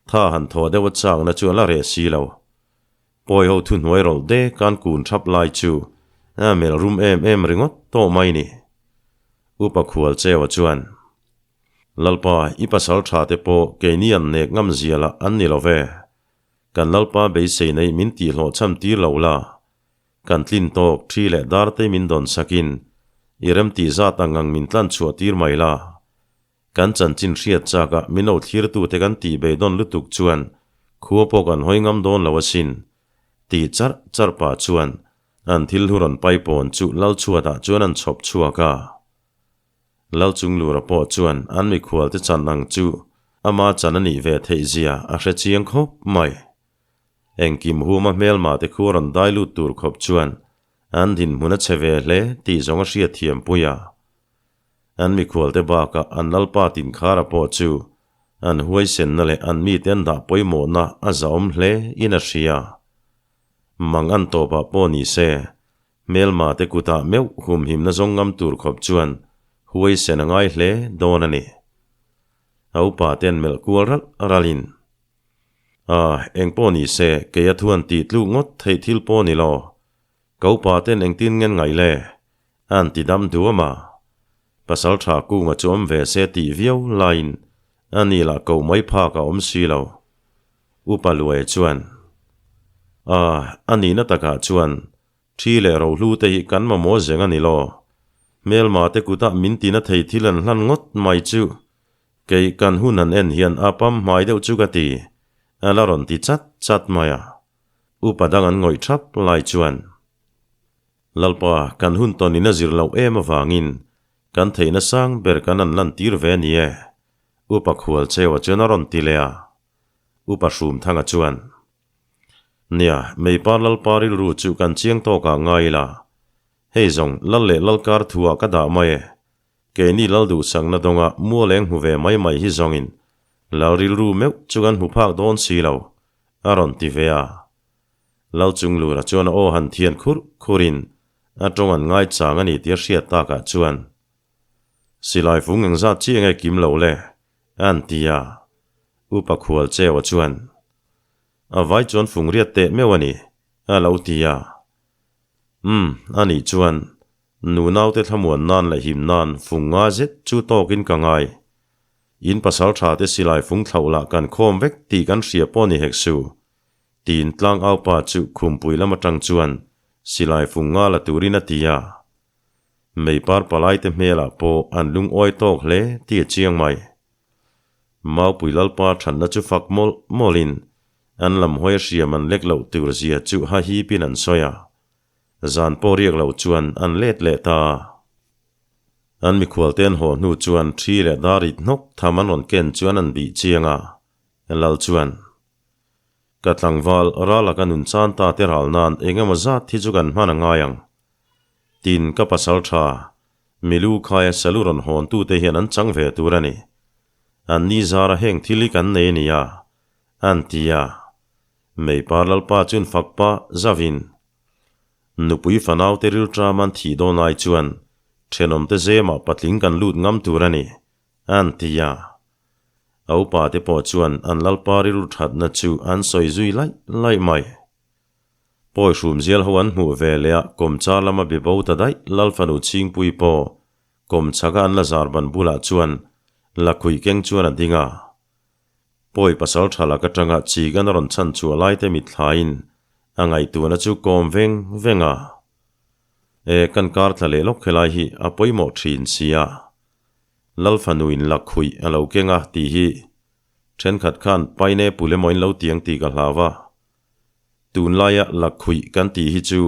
Tha han thaw deuh a chakna chu a la reh si lo. Pawi ho thuhnuai rawlh dek an kun thap lai chu a melh rum em em ringawt tawh mai ni. Upa Khual Cheua chuan, Lalpa, i pasal tha te pawh keini an nek ngam zia lah an ni lo ve. Kan Lalpa beisei nei min tihhlawh cham tir lo la. Kan tlin tawk, thi leh dar te min dawn sakin i remtih zat ang ang min tlan chhuah tir mai la. Kan chanchin hriat chakah min lo thlirtute kan tih beidawn lutuk chuan khua pawh kan hawi ngam dawn lo asin, tih charh charh pah chuan an thil hlu rawn paipawn chu Lalchhuatah chuan an chhawp chhuak a. Lalchunglura pawh chuan an mikhualte chan ang chu ama chan a nih ve theih zia a hre chiang khawp mai. Engkim huma hmelma te khu a rawn dai lut tur khawp chuan an dinhmun a che ve hle tih zawng a hriat thiam pui a. An mikhualte bakah an lalpa Tinkhara pawh chu an huaisenna leh an mite an dah pawimawhna a zahawm hle in a hria. Mang an tawpah pawh ni se Hmelma te kutah meuh humhimna zawng ngam tur khawp chuan huaisen a ngai hle dawn a ni. A upa te an melh kual ralh ralhin, Ah, eng pawh ni se, kei a thuan tih tluk ngawt theih thil pawh ni lo. Ka upa ten engtin ngen ngaih le? An ti dam duam a. Pasal tha kunga chu awm ve se tih viau laiin a ni lah koh mai phak a awm si lo. Upa Luai chuan, Ah, a nihna takah chuan Thi leh rohlu te hi kan mamawh zeng a ni lo. Hmelma te kutah min tina thei thil an hlan ngawt mai chu kei kan hun han en hian a pam hmai deuh chu ka ti, a la rawn ti chat chat mai a. Upa dang an ngawih thap lai chuan, Lalpa, kan hun tawn in a zir loh em avangin kan theihna sang ber kan an lan tir ve a ni e, Upa Khual Cheua chuan a rawn ti leh a. Upa Hrumthanga chuan, Nia, Meipar Lalpa rilru chu kan chiang tawkah ngai ila. Hei zawng, Lal leh Lalkar thuah ka dah mai e. Keini Lal duhsakna dawnga mualeng hmu ve mai mai hi zawngin Lal rilru meuh chu kan hmu phak dawn si lo, a rawn ti ve a. Lal Chunglura chuan a aw han thian khurh khurhin a tawng an ngaichang a ni tih a hriat takah chuan, Silai fung engzat chiah nge kim lo le? An ti a. Upa Khual Cheua chuan, A vai chuan fung riat teh meuh a ni, a lo ti a. Umm, a nih chuan, nu naute thlamuan nan leh him nan fung nga zet chu tawkin ka ngai. In pasal tha te silai fung thlauh lah kan khawm vek tih kan hria pawh ni hek su, tiin tlang aupa chu khumpui lam atang chuan silai fung nga la turin a ti a. Meipar palaite hmelah pawh an lungawi tawk hle tih a chiang mai. Maupui Lalpa thatna chu fak mawlh mawlhin an lam hawi a hriam an lek loh tur zia chu hahipin an sawi a. Zan pawh riak loh chuan an let leh ta a. An mikhualte an haw hnu chuan thi leh dar it hnawk tham an rawn ken chuan an bih chiang a, Lal chuan, Ka tlangval rala ka nun chan ta te ral nan eng emaw zat hi chu kan hman a ngai ang. Tin, ka pasal tha, milu khaia salu rawn hawn tute hian an chang ve tur a ni. An ni zara heng thil hi kan nei a nia, an ti a. Meipar Lalpa chuan fak pah zavin, Nupui fanaute rilṭam an thih dawn ai chuan ṭhenawmte zemah patling kan lut ngam tur a ni, an ti a. A upate pawh chuan an Lalpa rilru ṭhatna chu an sawi zui laih laih mai. Pawi hrumzial ho an hmuh ve leh a kawmchar lama be bo ta daih Lalfanu Chhingpui pawh kawmchhaka an la zar ban bulah chuan lakhuih keng chuan a ding a. Pawi pasal tha lak atanga Chigan a rawn chhan chhuah laite mitthlaiin a ngaihtuahna chu kawm veng veng a. E, kan kar tla leh lawk helai hi a pawimawh thin sia. Lalfanuin lakhuih a lo keng a tih hi thenkhat khan pineapple emaw in lo tiang tih ka hlau a. Tunlaia lakhuih kan tih hi chu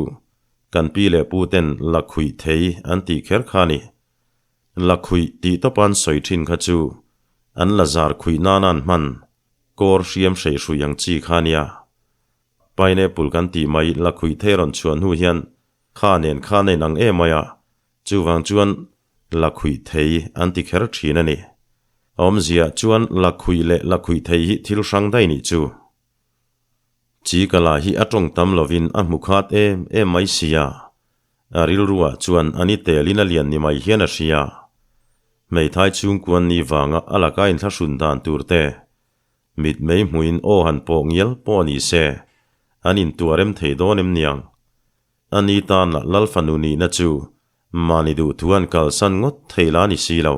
kan pi leh pu ten lakhuih thei an tih kher kha a ni. Lakhuih tih tawpan sawi thin kha chu an la zar khuih nana an hman kawr hriam hreihruih ang chi kha nia. Pineapple kan tih mai lakhuih thei rawn chhuah hnu hian kha nen khan a inang em mai a, chuvang chuan lakhuih thei an ti kher thin a ni. A awmzia chuan lakhuih leh lakhuih thei hi thil hrang daih nih chu. Chi ka la hi a tawng tam lovin a hmu khat em em mai sia. A rilruah chuan a ni telin a lian ni mai hian a hria. Hmeithai chhungkuan ni vanga a laka inthlahrun dan tur te, mit mei hmuin aw han pawh ngial pawh ni se, an intuah rem thei dawn em niang? A ni tan lah Lal fanu nihna chu mahni duhthu an kalsan ngawt thei la ni si lo.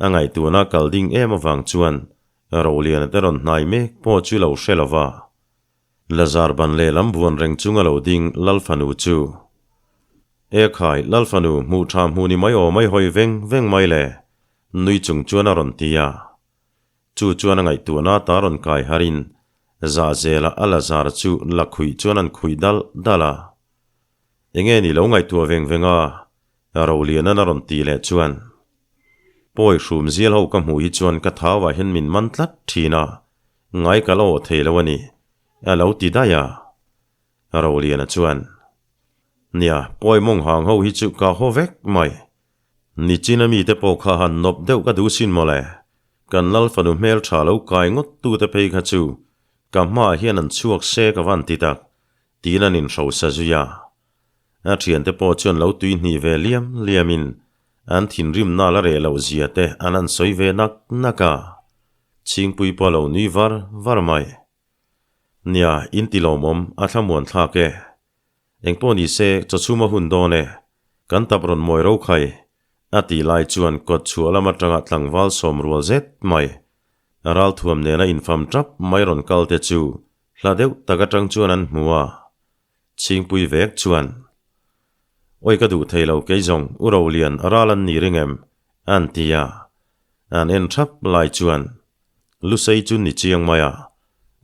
A ngaihtuahna kal ding em avang chuan Roliana te rawn hnai mek pawh chu lo hre lo va. Lazar ban lehlam buan reng chunga lo ding Lal fanu chu, E khai, Lal fanu, hmuh tha hmuh ni mai aw mai hawi veng veng mai le, nui chung chuan a rawn ti a. Chu chuan a ngaihtuahna ta rawn kai harin zahzela a Lazar chu la khuih chuan an khuih dal dal a. Enge ni lo ngaihtuah veng veng a? Rolianan a rawn ti leh chuan, Pawi hrum zial ho ka hmuh hi chuan ka thauah hian min man tlat thin a, ngai ka la awh thei lo a ni, a lo ti daih a. Roliana chuan, Nia, pawi mawng hang ho hi chu ka haw vek mai. Nichina mite pawh kha han nawp deuh ka duh sin mawle. Kan Lal fanu hmel tha lo kai ngawt tute phei kha chu ka hmaah hian an chhuak se ka van ti tak, tiin an inhrosa zui a. A thiante pawh chuan lo tui hnih ve liam liamin an thinrimna la reh loh zia te an han sawi ve nak nak a. Chhingpui pawh a lo nui var var mai. Nia, in ti lawmawm, a thlamuan thlak e. Engpawh ni se, chawchhum a hun dawn e. Kan tap rawn mawi ro khai, a tih lai chuan kawt chhuah lam atanga tlangval sawm rual zet mai, ralthuam nena infam tap mai rawn kal te chu hla deuh tak atang chuan an hmu a. Chhingpui vek chuan, Awi ka duh thei lo kei zawng u Rolian a ral an ni ring em? an ti a. An en thap lai chuan, Lusei chu ni chiang mai a,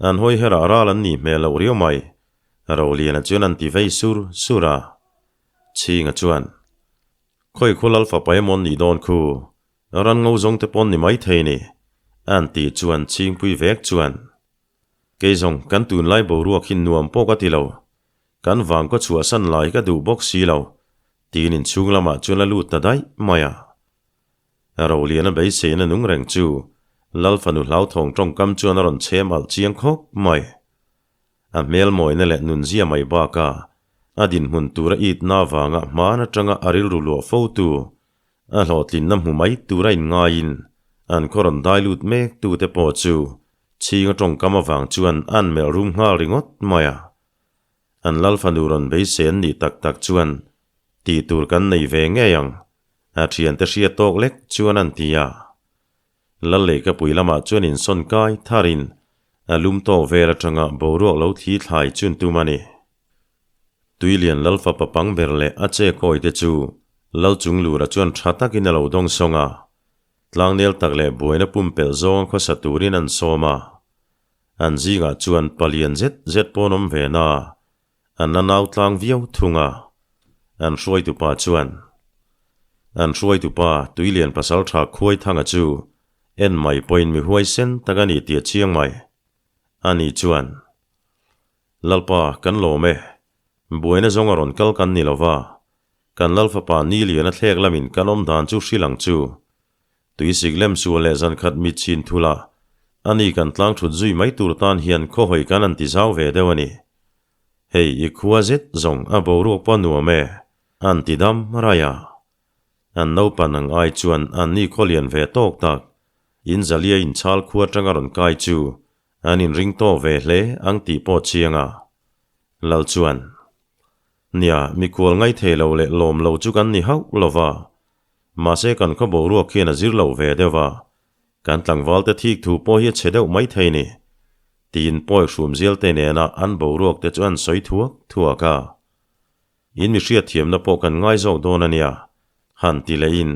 an hawi herah ral an nih hmel loh riau mai, Roliana chuan an ti vei sur sur a. Chhinga chuan, Khawi khu Lal fapa emaw an nih dawn khu, ran ngo zawng te pawn ni mai thei ni, an tih chuan Chhingpui vek chuan, Kei zawng kan tunlai boruak hi nuam pawh ka ti lo, kan vang ka chhuahsan lai ka duh bawk si lo, tiin inchhung lamah chuan a lut ta daih mai a. Roliana beiseina nung reng chu Lal fanu hlauthawng tawngkam chuan a rawn chhem alh chiang khawp mai. A hmel mawina leh nunzia mai baka a dinhmun tura itna avanga hman atanga a rilru luah fotu A hlawhtlinna hmu mai tura inngaiin an khaw rawn dai lut mek tute pawh chu chhinga tawngkam avang chuan an melh rum nghal ringawt mai a. An Lal fanu rawn beisei an nih tak tak chuan tih tur kan nei ve ngei ang, a thiante hriat tawk lek chuan an ti a. Lal lehkapui lamah chuan insawn kai tharin a lum tawk vel atanga boruak lo thli thlai chun tum a ni. Tuilian Lal fapa pang ber leh a che kawi te chu Lalchunglura chuan tha takin a lo dawngsawng a, tlangnel tak leh buaina pumpelh zawnga khawsa turin an sawm a. An zingah chuan palian zet zet pawn awm ve na, an la nau tlang viau thung a. An hruaitupa chuan, An hruaitupa Tuilian pasaltha Khuaithanga chu en mai pawhin mi huaisen tak a ni tih a chiang mai. Ani chuan, Lalpa, kan lawm e. Buaina zawng a rawn kal kan ni lo va, kan Lalfapa ni lian a thlek lamin kan awm dan chu hrilh ang chu. Tuisik lem sual leh zan khat mit chin thul a, ani kan tlang thut zui mai tur tan hian khawhawi kan an ti zau ve deuh a ni. Hei i khua zet zawng a boruak pawh nuam e, an ti dam raih a. An naupan ang ai chuan anni khaw lian ve tawk tak, in zalia inchhal khua atanga rawn kai chu An inring tawh ve hle ang tih pawh chiang a. Lal chuan, Nia, mikhual ngaithei lo leh lawm lo chu kan ni hauh lo va. Mahse kan khaw boruak hian a zir lo ve deuh a, kan tlangvalte thik thu pawh hi a chhe deuh mai thei ni, tiin pawi hrumzial te nena an boruak te chu an sawi thuak thuak a. In mi hriatthiamna pawh kan ngai zawk dawn a nia, han ti lehin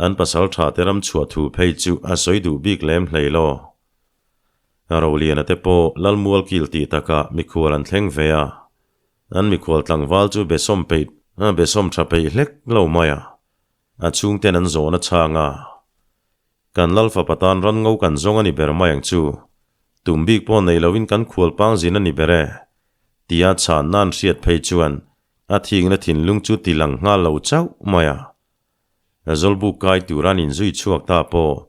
an pasal tha te ram chhuah thu phei chu a sawi duh bik lem hlei law. Roliana te pawh Lalmual kil tih takah mikhual an thleng ve a, an mikhual tlangval chu besawm peih besawm tha peih hlek lo mai a, a chhungten an zawhna chhang a. Kan Lal fapa tan ran ngo kan zawng a ni ber mai ang chu, tum bik pawh nei loin kan khual pang zin a ni ber e, tia chhanna an hriat phei chuan a thikna thinlung chu ti lang nghal lo chauh mai a. Zawlbuk kai tur an inzui chhuak ta pawh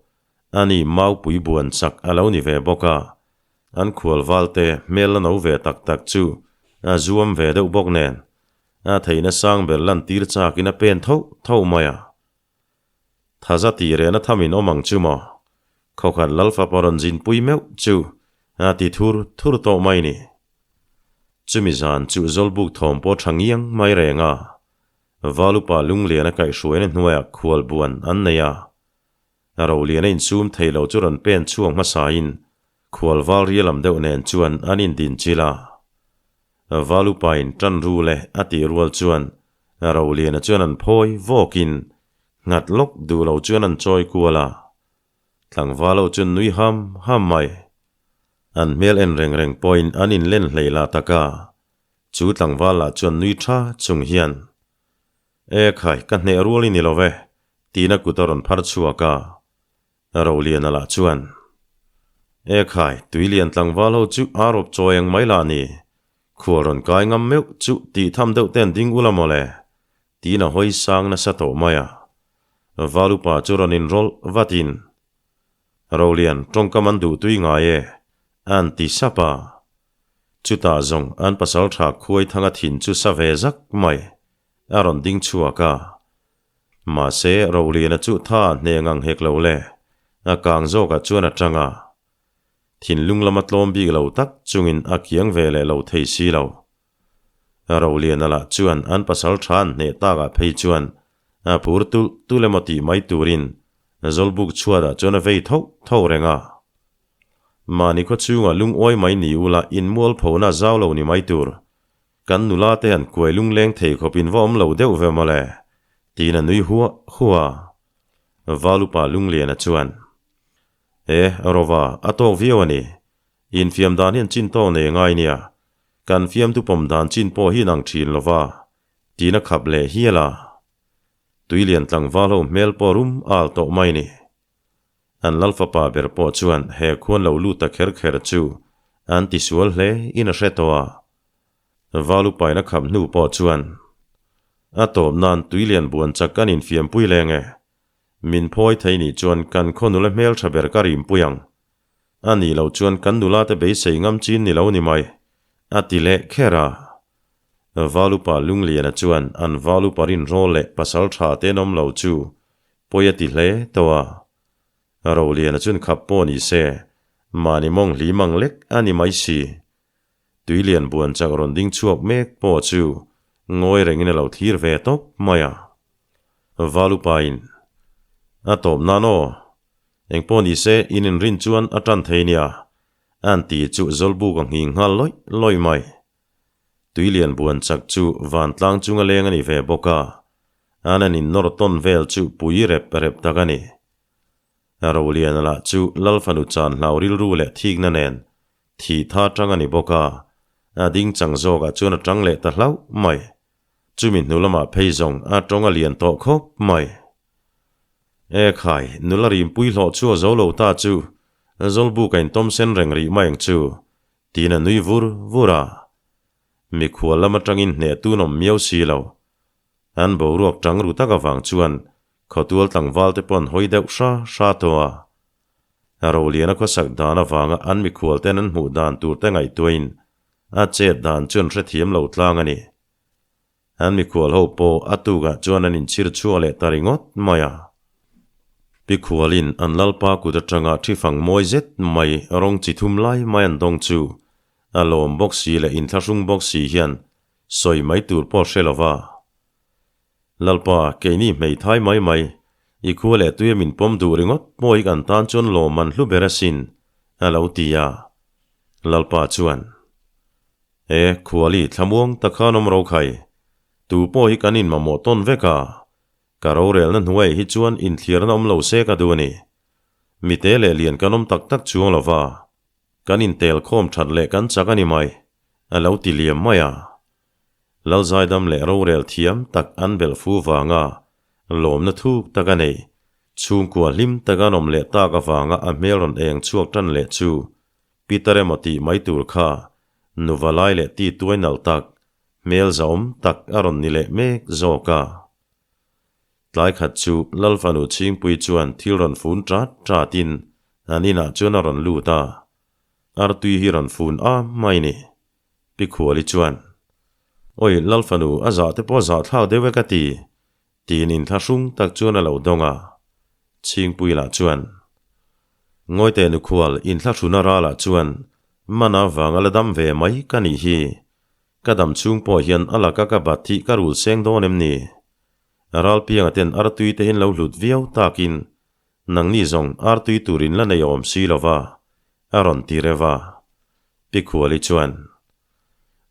ani maupui buan chak a lo ni ve bawk a, an khual valte hmel la no ve tak tak chu a zuam ve deuh bawk nen a theihna sang ber lantir chakin a pen tho tho mai a. Thaza tih rehna tham in awm ang chu maw? Khawkhat Lalfapa rawn zinpui meuh chu a ti thur thur tawh mai ni. Chumi zan chu Zawlbuk thawm pawh tha ngiang mai reng a, Valupa lunglian a kaihhruaina hnuaiah khual buan an nei a. Rolian a insum thei lo chu rawn pen chhuak hmasain khual val rialam deuh nen chuan an indinchilh a. Valupain tan ru le a tih rual chuan Roliana chuan an phawi vawkin nghat lawk duh lo chuan an chawi kual a. Tlangval ho chuan nui ham ham mai. An hmel en reng reng pawhin an inlen hlei lah tak a. Chu tlangval lah chuan nui tha chung hian, E khai, ka hneh rual i ni lo ve, tiin a kut a rawn phar chhuak a. Roliana lah chuan, E khai, tuilian tlangval ho chu a rawp chawi ang mai lah ni. Khual rawn kai ngam meuh chu tih tham deuh ten ding ula mawle, tiin a hawi sang nasa tawh mai a. Valupa chu rawn inrawlh vatin, Rolian, tawngkam an duh tui ngai e, an ti sap a. Chutah zawng an pasal tha Khuaithanga thin chu sa ve zak mai, a rawn ding chhuak a. Mahse, Roliana chu tha hne ngang hek lo le, a kang zawkah chuan a tang a. Thinlung lama tlawm bik lo tak chungin a kiang ve leh lo thei si lo. Roliana lah chuan an pasal tha an hneh takah phei chuan a phur tulh tulh emaw tih mai turin Zawlbuk chhuatah chuan a vei tho tho reng a. Mahni khaw chhungah lungawi mai ni ula inmualphona zau lo ni mai tur. Kan nula te han kuai lungleng thei khawp in va awm lo deuh ve mawle, tiin a nui huah huah a. Valupa Lungliana chuan, E, Rova, a tawk viau a ni. Infiam dan hian chin tawk nei ngai nia. Kan fiamtu pawm dan chin pawh hi inang thin lo va, tiin a khap leh hial a. Tuilian tlangval ho hmel pawh rum al tawh mai ni. An lal fapa ber pawh chuan he khuan lo lut ta kher kher chu an ti sual hle in a hre tawh a. Valupaina khap hnu pawh chuan a tawp nan tuilian buan chak kan infiampui leng e. Min phawi thei nih chuan kan khaw nula hmeltha ber ka rimpui ang. A nih loh chuan kan nula te beisei ngam chin ni lo ni mai, a ti leh kher a. Valupa Lungliana chuan an Valupa rinrawl leh pasal tha te an awm lo chu pawi a ti hle tawh a. Roliana chuan khap pawh ni se, mahni mawng hlim ang lek a ni mai si. Tuilian buan chak rawn ding chhuak mek pawh chu ngawi rengin a lo thlir ve tawp mai a. Valupain, A tawp nan aw, engpawh ni se in inrin chuan a tan thei nia, an ti chu Zawlbuk a nghing nghal lawih lawih mai. Tuilian buan chak chu vantlang chunga leng a ni ve bawk a. An han innawr tawn vel chu pui rep rep tak a ni. Roliana lah chu Lal fanu chan hlau rilru leh thikna nen thih tha tang a ni bawk a, a ding chang zawkah chuan a tang leh ta hlauh mai. Chumi hnu lamah phei zawng a tawng a lian tawh khawp mai. E khai, nula rimpui hlawh chu a zo lo ta chu, Zawlbuk a intawm sen reng rih mai ang chu, tiin a nui vur vur a. Mikhual lam atangin hneh tun awm miau si lo. An boruak tang ru tak avang chuan khawtual tlangval te pawh an hawi deuh hra hra tawh a. Roliana khawsak dan avanga an mikhual ten an hmuh dan tur te ngaihtuahin a chet dan chu an hrethiam lo tlang a ni. An mikhual ho pawh a tukah chuan an inchhir chhuak leh ta ringawt mai a. Pikhualin an lalpa kut atanga thi fang mawi zet mai rawng chi thum lai mai an dawng chu a lawm bawk si leh inthlahrung bawk si hian sawi mai tur pawh hre lo va. Lalpa, keini hmeithai mai mai, i khua leh tuia min pawm duh ringawt pawh hi kan tan chuan lawm an hlu ber asin, a lo ti a. Lalpa chuan. E, Khuali, thlamuang tak khan awm ro khai. Tu pawh hi kan inmamawh tawn vek a. Ka rorelna hnuaiah hi chuan inthliarna awm lo se ka duh a ni. Mite leh lian kan awm tak tak chuang lo va. Kan intel khawm that leh kan chak a ni mai, a lo ti liam mai a. Lalzaidam leh rorel thiam tak an belh fu vanga lawmna thuk tak a nei. Chhungkua hlim tak an awm leh tak avanga a hmel rawn eng chhuak tan leh chu Peter emaw tih mai tur kha nuva lai leh ti tuai nalh tak, hmel zahawm tak a rawn ni leh mek zawk a. Tlai khat chu Lalfanu Chhingpui chuan thil rawn fun ṭat ṭatin an inah chuan a rawn lut a, Artui hi rawn fun a mai ni. Pi Khuali chuan, Awi Lalfanu, a zah te pawh a zah thlak deuh e ka ti, tiin inthlahrung tak chuan a lo dawng a. Chhingpui lah chuan, Ngawite Nukhual, inthlahruna ralah chuan mana vang a la dam ve mai ka nih hi. Ka dam chhung pawh hian a laka ka bat hi ka rul seng dawn em ni? Ralpianga ten artui te in lo hlut viau takin nangni zawng artui tur in la nei awm si lo va, a rawn ti reuh a. Pi Khuali chuan,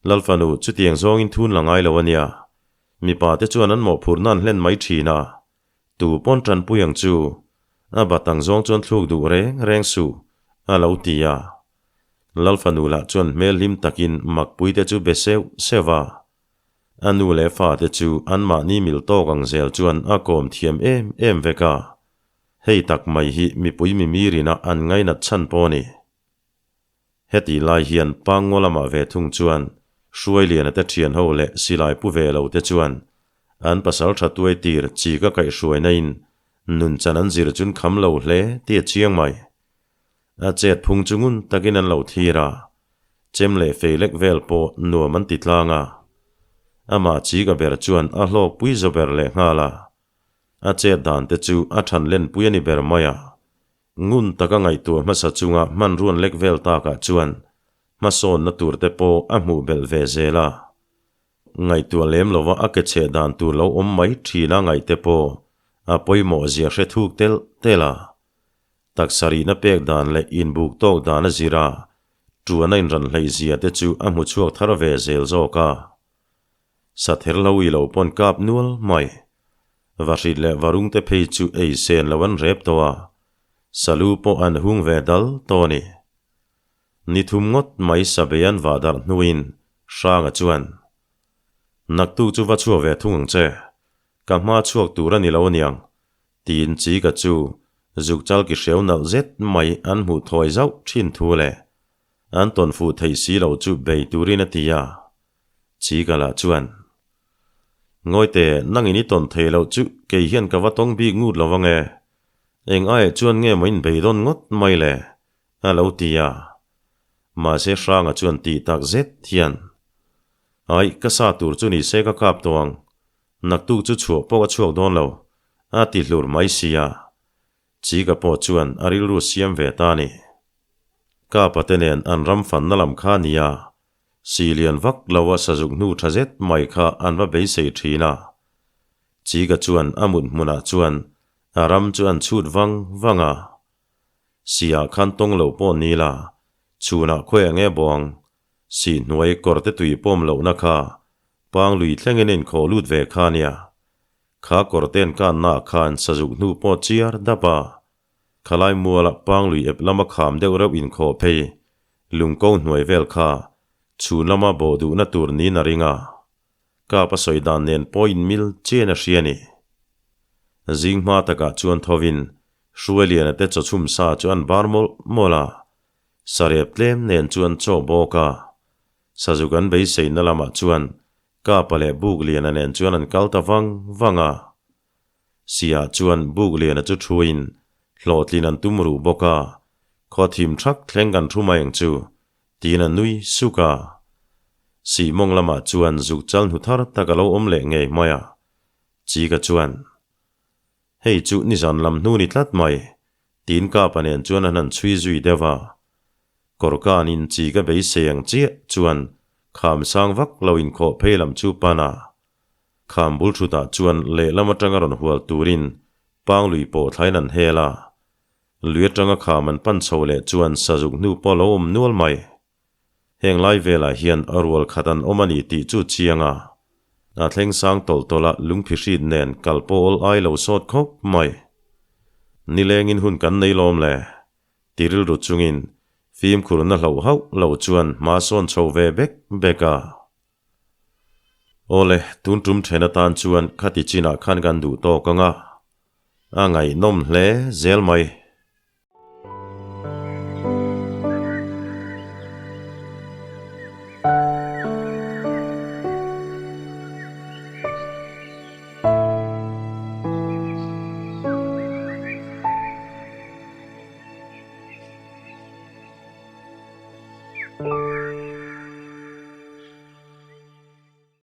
Lalfanu, chutiang zawngin thun la ngai lo a nia. Mipa te chuan an mawhphurhna an hlen mai thin a, tu pawn tanpui ang chu, a bat ang zawng chuan thluk duh reng reng suh, a lo ti a. Lalfanu lah chuan hmel hlim takin Makpui te chu be seuh seuh a. A nu leh fate chu anmahni mil tawk ang zel chuan a kawm thiam em em vek a. Hei tak mai hi mipui mimirina an ngainat chhan pawh a ni. Hetih lai hian Pangngaw lamah ve thung chuan Hruailiana te thian ho leh silai pu ve lo te chuan an pasal tha tuai tir chi ka kaihhruaina in nunchan an zir chun kham lo hle tih a chiang mai. A chet phung chu ngun takin an lo thlir a, chem leh fei lek vel pawh nuam an ti tlang a. Amah chi ka ber chuan a hlawk pui zo ber leh nghal a. A chet dan te chu a than len pui a ni ber mai a. Ngun taka ngaihtuah hmasa chunga hmanruan lek vel takah chuan hmasawnna tur te pawh a hmuh belh ve zel a. Ngaihtuah lem lova a ke cheh dan tur lo awm mai thina ngaih te pawh a pawimawh zia hre thuk telh telh a. Taksa rihna pek dan leh inbuk tawk dan a zir a, tuan a inran hleih zia te chu a hmu chhuak thar ve zel zawk a. Sather lo i lo pawn kap nual mai. Vahrit leh varung te phei chu ei sen lo an rep tawh a, salu pawh an hung ve dal tawh a ni. Ni thum ngawt mai sabei an vah darh hnuin Hranga chuan, Naktuk chu va chhuak ve thung ang che, ka hma chhuak tur a ni lo aniang, Tiin Chika chu zuk chal ki hreu nalh zet mai an hmuh thawi zauh thin thu leh an tawn fuh theih si lo chu bei turin a ti a. Chika lah chuan, Ngawite, nangin i tawn thei loh chu kei hian ka va tawng bik ngut lo vang e. Eng aiah chuan nge maw in bei dawn ngawt mai le? a lo ti a. Mahse Hranga chuan tih tak zet hian, Aih, ka sa tur chu ni se ka kap tawh ang. Naktuk chu chhuah pawh a chhuak dawn lo, a ti hlur mai sia. Chika pawh chuan a rilru siam ve ta a ni. Ka pate nen an ram fanna lam kha a nia, si lian vak lo a sazuk hnu tha zet mai kha an va beisei thin a. Chika chuan a mut hmunah chuan a ram chu an chhut vang vang a. Siah khan tawng lo pawh ni la, chhunah khawiah nge bawng, si hnuai kawrte tui pawm lohna kha Pang lui thlengin a inkhawh lut ve kha nia. Kha kawrte an kannaah khan sazuk hnu pawh chiar dap a, khalai muala panglui ep lama kham deuh reuh inkhawh phei lungko hnuai vel kha chhun lama bawh duhna tur niin a ring a, kap a sawi dan nen pawh inmil chian a hria ni. Zing hma takah chuan thovin Hruailiana te chawchhum sa chu an bar mawlh mawlh a, sarep tlem nen chuan chaw bawk a, sazuk an beiseina lamah chuan Kapa leh Bukliana nen chuan an kal ta vang vang a. Sia chuan Bukliana chu thuin hlawhtlin an tum ruh bawk a, khaw thim thak thleng kan thu mai ang chu, tiin a nui suk a. Sihmawng lamah chuan zuk chal hnu thar tak a lo awm leh ngei mai a. Chika chuan, Hei chu nizan lam hnu ni tlat mai, tiin Kapa nen chuan an han chhui zui deuh a. Kawrkanin chi ka beisei ang chiah chuan kham sang vak lo inkhawh phei lam chu pan a. Kham bul thutah chuan lehlam atanga rawn hual turin panglui pawh thlain an hel a. Lui atanga kham an pan chho leh chuan sazuk hnu pawh a lo awm nual mai. Heng lai velah hian a rual khat an awm a ni tih chu chiang a. A thleng sang tawlh tawlh a lungphi hrit nen kal pawh awl ai lo sawt khawp mai. Nilengin hun kan nei lawm le. Ti rilru chungin fimkhurna hloh hauh lo chuan hma sawn chho ve bek bek a. Awle, tun tum then atan chuan khati chinah khan kan duh tawk ang a, a ngaihnawm hle zel mai.